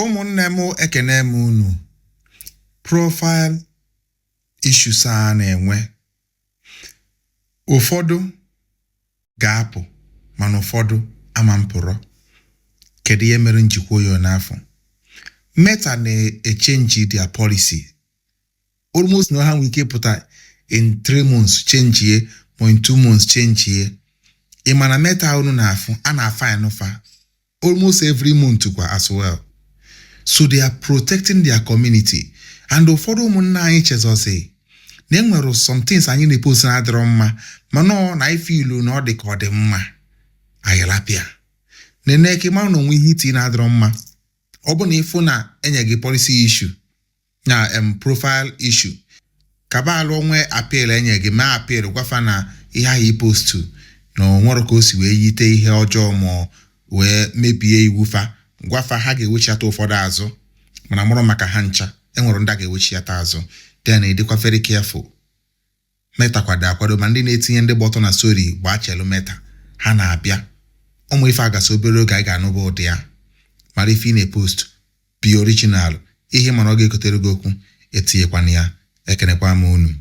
Ụmụnne m, ekene m unu. Profile issues a na-enwe, ụfọdụ ga-apụ, mana ụfọdụ ama mpụrọ. Kedu ihe mere njikwa ya n'afọ? Meta na-echange their policy almost na ha nwere ike ịpụta in 3 months change, ma in 2 months change. Ị ma na Meta unu na-afụ a na-afine fa almost every month kwa as well, so they are protecting their community. And ụfọdụ ụmụnne anyị chezọzi na enwere some things anyị na-epost na-adịrọ mma, mana ọ na ife ilu na ọ dị ka ọ dị mma, anyị lapịa nene ka mara na onwe ihe iti na-adịrọ mma. Ọ bụ na ịfụ na enye gị policy issue na profile issue, kaba alụ onwe appeal enye gị, mee appeal, gwafa na ihe ahụ ipostu na o nwere ka o si wee yite ihe ọjọọ ma wee mebie iwu fa. Gwafa ha ga-ewechiata ụfọdụ azụ, mana mụrụ maka ha ncha enwere ndị a ga-ewechiata azụ. Then ịdịkwa very careful. Meta kwado akwado, ma ndị na-etinye ndị gbọtọ na story gbaa chelu. Meta ha na-abịa ụmụ ife agasị. Obere oge anyị ga-anụba ụdị ya. Mara ife ị na-epost, be original. Ihe mana ọ ga-ekotere gị okwu, etinyekwana ya. Ekenekwa m unu.